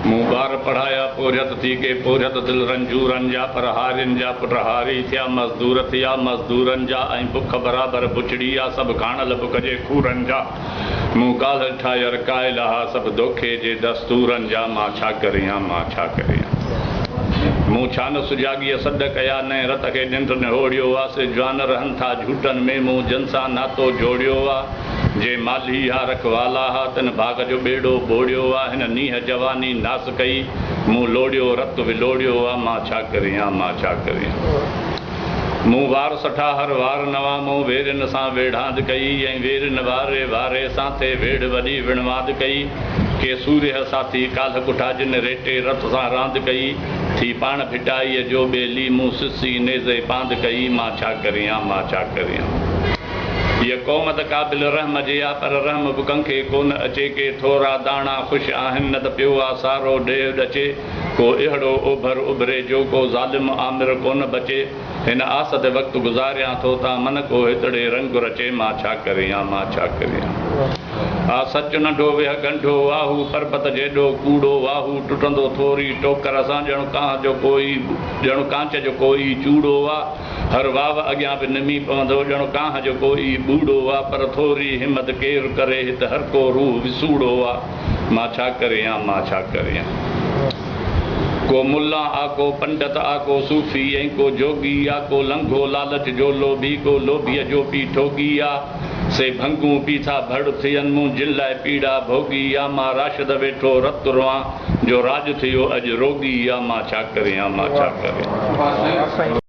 مون ٻار پڙهايا پورهيت ٿي ڪي پورهيت دل رنجورن جا پر هارين جا پٽ هاري ٿيا مزدور ٿيا مزدورن جا ۽ بک برابر بڇڙي آ سڀ کاڻل بک جي کورن جا مون ڪالهه ڏٺا ير قائل ها سڀ دوکي جي دستورن جا مان ڇا ڪريان مان ڇا ڪريان مون ڇا نه سجاڳيء سڏ ڪيا نئين رت کي ننڊ نهوڙيو آ سي جوان رهن ٿا جهوٽن ۾ مون جن سان ناتو جوڙيو آ. جي مالهي ها رکوالا ها، تن باغ جو ٻيڙو ٻوڙيو آ، هن نينهن جواني ناس ڪئي، مون لوڙيو رت ولوڙيو آ، مان ڇا ڪريان، مان ڇا ڪريان. مون وار سٺا هر وار نوان، مون ويرين سان ويڙهاند ڪئي، ۽ ويرين واري واري سان ٿي ويڙهه وڏي وڻواند ڪئي، ڪي سورهيه ساٿي ڪالهه ڪٺا جن ريٽي رت سان راند ڪئي، ٿي پاڻ ڀٽائيء جو ٻيلي، مون سسي نيزي پاند ڪئي، مان ڇا ڪريان، مان ڇا ڪريان. هيء قوم ته قابل رحم جي آ، پر رحم به ڪنهن کي ڪونه اچي. ڪي ٿورا داڻا خوش آهن، نه ته پيو آ سارو ڏيهه ڏچي. ڪو اهڙو اوڀر اڀري جو ڪو ظالم آمر ڪونه بچي. هن آس تي وقت گذاريان ٿو، تان من ڪو هتڙي رنگ رچي. مان ڇا ڪريان، مان ڇا ڪريان. آ سچ ننڍو ويهه ڳنڍو، آ هو پربت جيڏو ڪوڙو، آ هو ٽٽندو ٿوري ٽوڪر سان، ڄڻ ڪانهه جو ڪوئي، ڄڻ ڪانچ جو ڪوئي چوڙو آ. هر واو اڳيان به نمي پوندو ڄڻ ڪانهه جو ڪو ئي ٻوڙو آ پر ٿوري همت ڪير ڪري هت هر ڪو روح وسوڙو آ مان ڇا ڪريان مان ڇا ڪريان ڪو ملان آ ڪو پنڊت آ ڪو صوفي ۽ ڪو جوڳي آ ڪو لنگهو لالچ جو لوڀي ڪو لوڀيء جو پي ٺوڳي آ سي ڀنگون پي ٿا ڀڙ ٿين مون جن لاء پيڙا ڀوڳي آ مان راشد ويٺو رت روئان جو راڄ ٿيو اڄ روڳي آ مان ڇا ڪريان مان ڇا ڪريان.